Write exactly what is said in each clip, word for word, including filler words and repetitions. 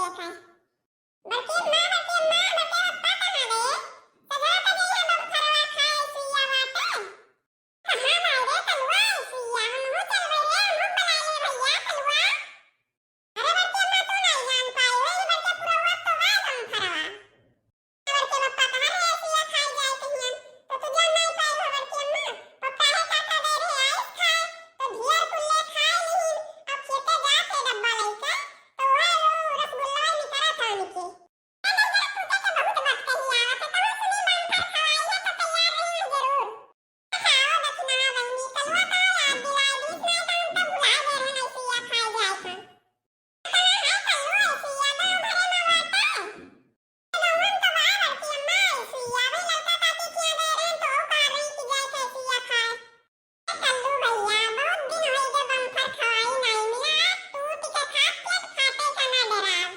देखा। बड़की अम्मा, बड़की अम्मा, बड़के पप्पा कहाँ गए? सजवा के जइहे बमफरवा खाए सुइया बाटे। कहाँ गए रे कलुआ सुइया? हमहू चलबे रे, हमहू बुला ले भैया कलुआ। अरे बड़की अम्मा, तू नहीं जान पाई, वही बड़के पुरवा तो गए बमफरवा। बड़के पप्पा कहाँ रहे सुइया खाए जाए कहियन, तो तू जान नहीं पाई हो बड़की अम्मा। पप्पा है काका दे रहे आइस खाए, तो ढेर कुल्ले खाए लीन, अब खेते जाके डब्बा लइके, तो वह रसगुल्ला निकरा था उनके। ए दहिजरा पूते के बहुत बात कही आवत है, तहु सुनी बमफर खवाई है तो तैयार रही है जरूर। खाओ दक्षिणा बहिनी, कलुआ का याद दिलाई दीस, नहीं तो हम तो भुला गए रहे नहीं सुइया खाए जाए था। कहाँ है कलुआ सुइया, गाँव भरे में बाटे। गाँवन तो बा बड़की अम्मा, सुइया भी लड़का काकी किया गए रहे तो का रही कि जाए थे सुइया खाए। ए कल्लू भैया, बहुत दिन होई गए बमफर खवाई नहीं मिला, आज टूट के खा, पेट फाटे का ना डराव।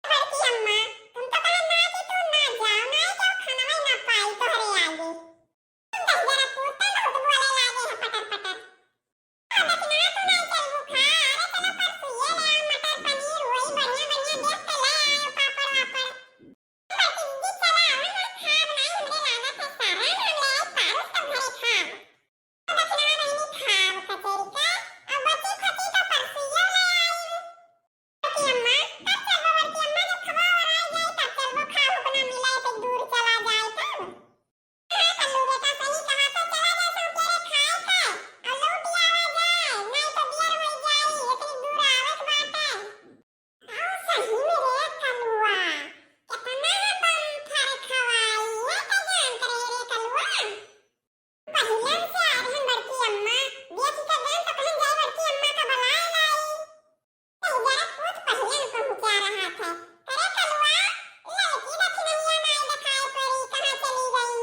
बड़की अम्मा, तुम तो कहे ना कि तू ना जाओ, ना ही केहू खानवा ही ना पाई तोहरे आगे। तुम दहिजरा पूत तो बहुत बोले लागे है पटर पटर। आ दक्षिणा तू नहीं चलबू खा, अरे चलो परसुए ले आओ मटर पनीर, वही बढ़िया बढ़िया देख के ले आयो पापड़ वापड़। बड़की दीदी चला, हम ना खाब नहीं, हमरे लागत है सारा नाम ले आई पारुस तो घरे खाब। दक्षिणा बहिनी खाब कचेरी का, अब बची खुची तो परसुइयो ले आइब। बड़की अम्मा, तब चलबो बड़की अम्मा, जब खवा वराई जाई तब चलबो, खाब अपना मिले तो दूर चला जाए तब। हाँ कल्लू बेटा, सही कहा तो चला जा सौकेरे खाए के, और लौट आवा जाए, नहीं तो देर हो जाई, इतनी दूर आवे के बाटे। आओ सही में रे कलुआ, कितना बमफर खवाई है तो जानत रहे रे कलुआ। पहिलन से आ रहन बड़की अम्मा, बेच के देन तो कहीं जाई बड़की अम्मा का बुलाए लाई। ए जरा कुछ पहिलन पहुँचा रहा था। अरे कलुआ, लड़की दक्षिणैया नाई दिखाई पड़ी, कहाँ चली गई?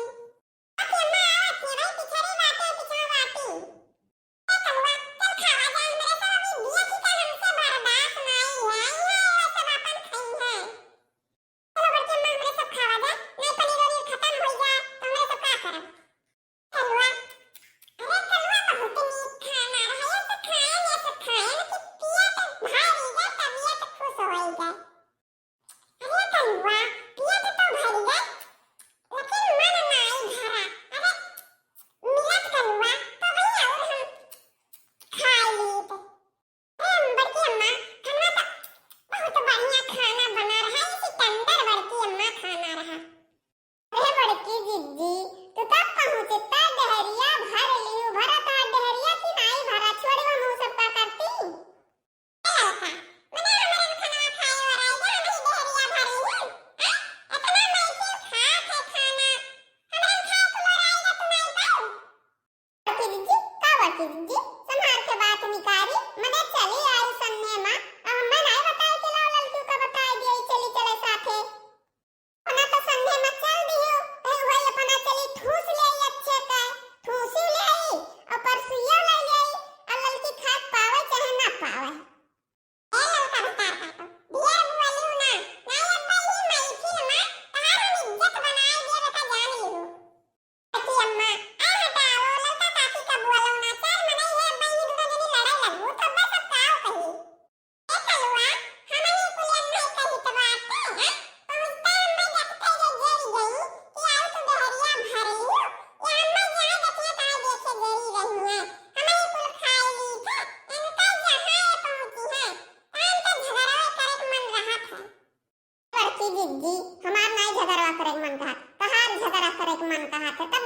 बड़की अम्मा आवत है भाई, पिछड़ी बाटे, पिछवा बाटी। ए कलुआ, चल खावा जाए, हमरे सब अभी बेच के हमसे बर्दाश्त नाई है, ये सब अपन खाई है। चलो बड़की अम्मा, हमरे सब खावा जाए, नहीं पनीर वनीर खत्म होई जाए, तो हमरे सब का करब? कलुआ, अरे कलुआ, बहुत नीक खाना रहा, ये सब खाएन, ये सब खाएन कि पेट भरी गए, तबीयत खुश होई गए। अरे कलुआ, पेट तो भरी गए, लेकिन मन नाई भरा। अरे मिलत कलुआ, तो वही और हम खा लीत। अरे बड़की अम्मा, खाना तो बहुत बढ़िया खाना बना रहा, ये standard बड़की अम्मा खाना रहा। अरे बड़की जिज्जी, तू तब पहुँचता डेहरिया भर लिहू, भरा था डेहरिया कि नाई भरा, छोड़ी हम ऊ सब का करती? ए ललका, मने हमरे खाना खाए और आई जा, हमरी डेहरिया भर लिहू, हैं? इतना महफिल खात है खाना, हमरे खाए कुल और आई जा, तू नाई पाऊ? बड़की जिज्जी, का बड़की जिज्जी, संभार के बात निकारी, मने चली आई सन्ने मा, अब हमें नाई बताए के लाओ ललकी का बताए दिए, चली चले साथे। अपना तो सन्ने मा चल दियो, कहीं वही अपना चली ठूस ले आई अच्छे का, ठूसी ले आई, और परसुइया ले आई, और ललकी खाए पावे चाहे ना पावे। ए ललका भतार काटो, ढेर बोलियो ना, नाई अब ई महफिल मा तहार हम इज्जत बनाए दिए बेटा जान लियो। बड़की अम्मा, आ हटाओ, ललका काकी का बोलो ना, चार मनई है, बहिनी दुनो जनी लड़ाई लगू, तो बस अब का कही। ए कलुआ, हमनी कुलियन नहीं कही तो बात है, हाँ? पहुँचता हम मैं जब तेरे गिर गई, कि आऊ तू डेहरिया भर लियो, या अम्मा जी आ देखिए ताई देखे गिरी रही है, हमनी कुल खाए ली थे, इनका जहाँ ये पहुँची है, काम तो झगड़ा करे के मन रहत है। बड़की जिज्जी, हमार नाई झगड़वा करे के मन कहत, तहार झगड़ा करे के मन कहत है, तब